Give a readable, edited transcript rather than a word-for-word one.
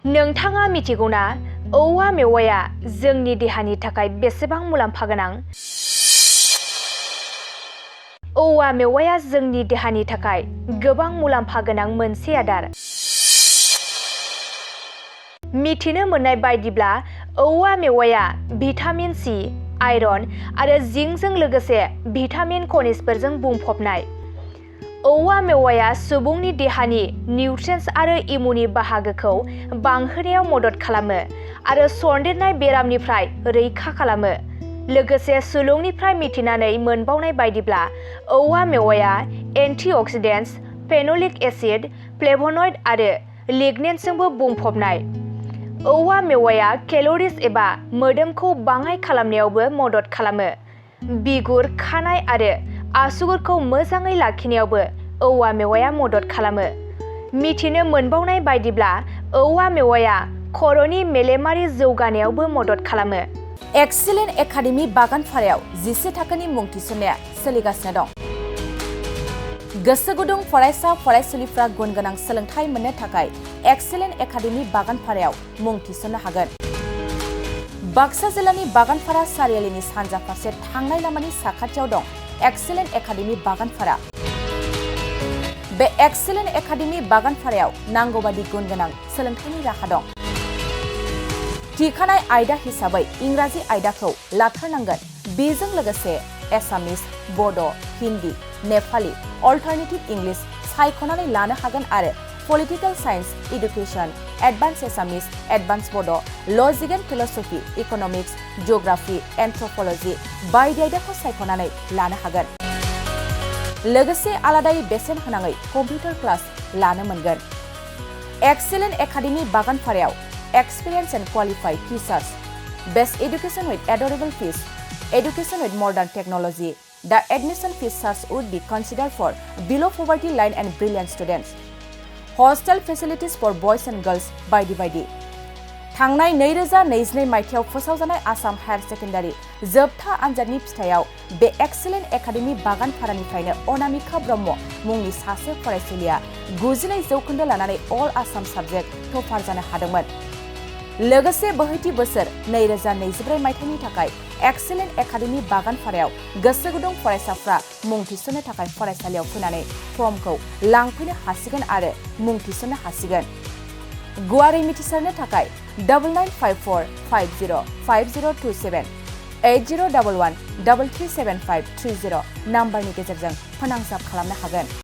नोंथाङा मिथिगौना औवा मेवाया जोंनि देहानि थाखाय बेसेबां मुलाम्फा गोनां? औवा मेवाया जोंनि देहानि थाखाय गोबां मुलाम्फा गोनां मोनसे आदार। मिथिनो मोननाय बायदिब्ला औवा मेवाया भिटामिन सि, आयरन आरो जिंकजों लोगोसे भिटामिन खनिजफोरजों बुंफबनाय। औवा मेवाया सुबुंनि देहानि निउट्रियेन्ट्स आरो इमुनि बाहागोखौ बांहोनायाव मदद खालामो आरो सन्देरनाय बेरामनिफ्राय रैखा खालामो। लोगोसे सुलुंनिफ्राय मिथिनानै मोनबावनाय बायदिब्ला औवा मेवाया एन्टिअक्सिडेन्ट्स, फेनोलिक एसिड, फ्लेभोनइड आरो लिग्नेन्सजोंबो बुंफबनाय। औवा मेवाया केल'रिज एबा मोदोमखौ बाङाइ खालामनायावबो मदद खालामो। बिगुर, खानाय आरो आसुगुरखौ मोजाङै लाखिनायावबो औवा मेवाया मदद खालामो। मिथिनो मोनबावनाय बायदिब्ला औवा मेवाया खर'नि मेलेमारि जौगानायावबो मदद खालामो। एक्सेलेन्ट एकाडेमि बागानपारायाव 11 थाखोनि मुं थिसननाया सोलिगासिनो दं। गोसो गुदुं फरायसा फरायसुलिफ्रा गुन गोनां सोलोंथाइ मोननो थाखाय एक्सेलेन्ट एकाडेमि बागानपारायाव मुं थिसननो हागोन। बाक्सा जिल्लानि बागानपारा सारियालिनि सानजा फारसे थांनाय लामानि साखाथियाव दं एक्सेलेन्ट एकाडेमि बागानपारा। बे एक्सेलेन्ट एकाडेमि बागानपारायाव नांगौबादि गुन गोनां सोलोंथाइनि राहा दं। थिखानाय आयदा हिसाबै इंराजि आयदाखौ लाथारनांगोन। बेजों लोगोसे एसामिस, बड', हिन्दी, नेपाली, अल्टारनेटिभ इंलिश सायख'नानै लानो हागोन आरो political science, education, advance Assamese, advance Bodo', logic and philosophy, economics, geography, anthropology बायदि आयदाखौ सायख'नानै लानो हागोन। लोगोसे आलादायै बेसेन होनाङै कम्पिउटार क्लास लानो मोनगोन। एक्सेलेन्ट एकाडेमि बागानपारायाव experience and qualified teachers, best education with adorable fees, education with modern technology. The admission fees charge would be considered for below poverty line and brilliant students. Hostel facilities for boys and girls बायदि। थांनाय 2022 मायथाइयाव फोसावजानाय Assam higher secondary जोबथा आनजादनि फिथाइयाव बे excellent academy बागानपारानिफ्रायनो Anamika Brahma मुंनि सासे फरायसुलिया 99 जौखोन्दो लानानै अल आसाम साबजेक्ट टपार जानो हादोंमोन। लोगोसे बोहैथि बोसोर 2024 मायथाइनि थाखाय एक्सेलेन्ट एकाडेमि बागानपारायाव गोसो गुदुं फरायसाफ्रा मुं थिसननो थाखाय फरायसालियाव फैनानै फर्मखौ लांफैनो हासिगोन आरो मुं थिसननो हासिगोन। गुवारै मिथिसारनो थाखाय 9954505027 8011337530 नाम्बारनि गेजेरजों फोनांजाब खालामनो हागोन।